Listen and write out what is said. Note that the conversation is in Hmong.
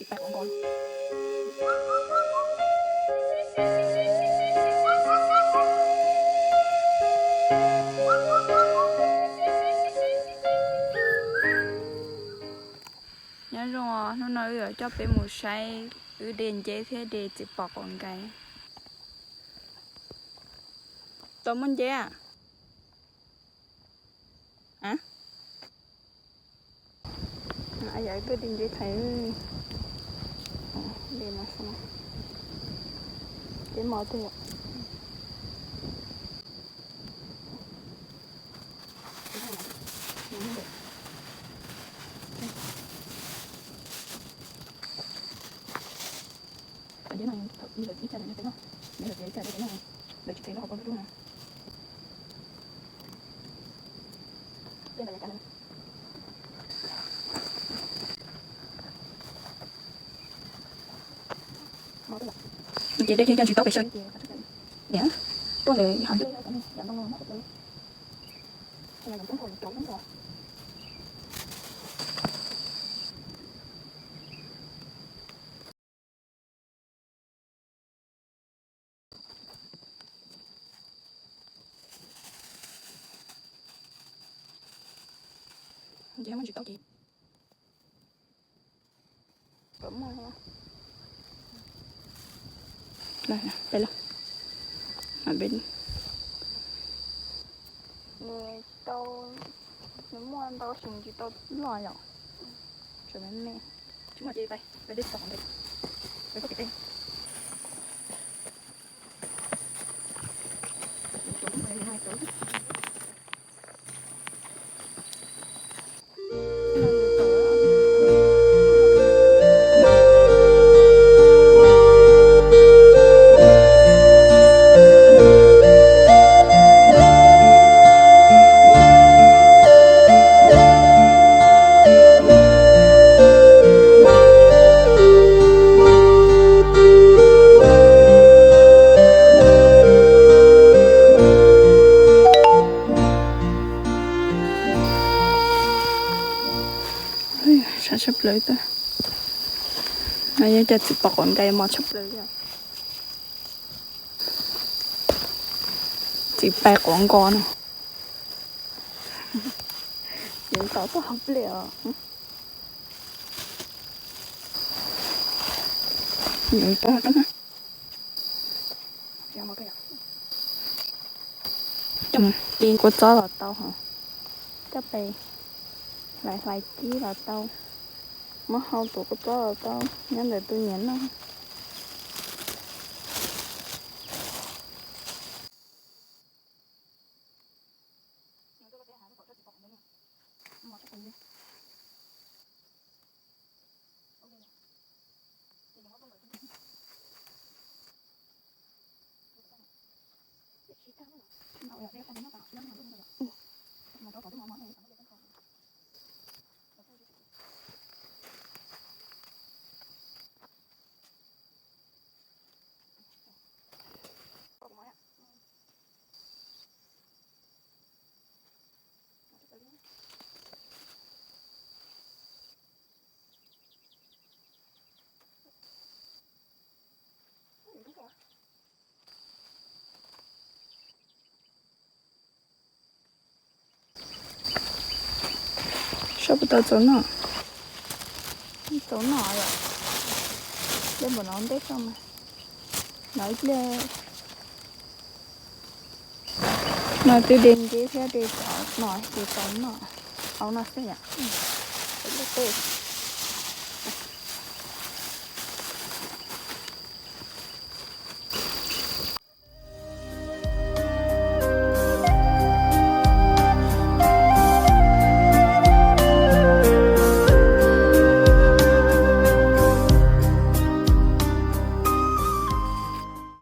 Nyob zoo os, hnub no wb yuav coj peb mus saib wb de nceb thiab de txiv pos quav nkais. Tau muaj nceb a? Yog tuaj de nceb thaiv. De no, nceb mos twg yom? Ces dej thiab coj tsis tau pes sawb. Niam, tuaj ntawd hov. Ces muaj tsis tau ces. Peb los, peb, nws tau, nws muaj ntau sim tsis tau loj yom. Tseem me me. Tsis muaj ces peb, peb dej txog ntawd, peb koj pem teb. Sab tshaj plaws tag. No yog cov txiv pos quav nkais mos tshaj plaws li. Txiv pais quav nkos no. Nws tau tuaj hauv pliaj os. Nws tau tuaj na. Coj mus ci kua txob los tau hos. Coj pes hlais hlais kib los tau. Muab hau tuav kua txob los tau, nyob ntawm tus nyiam noj. Saib puas tau txaus noj. Txaus noj yom. Dej npaum no ntej xwb mas. No ib pliag no twb de nceb thiab de tsov no ces txaus noj. Au no xwb yom. Ib pliag tej.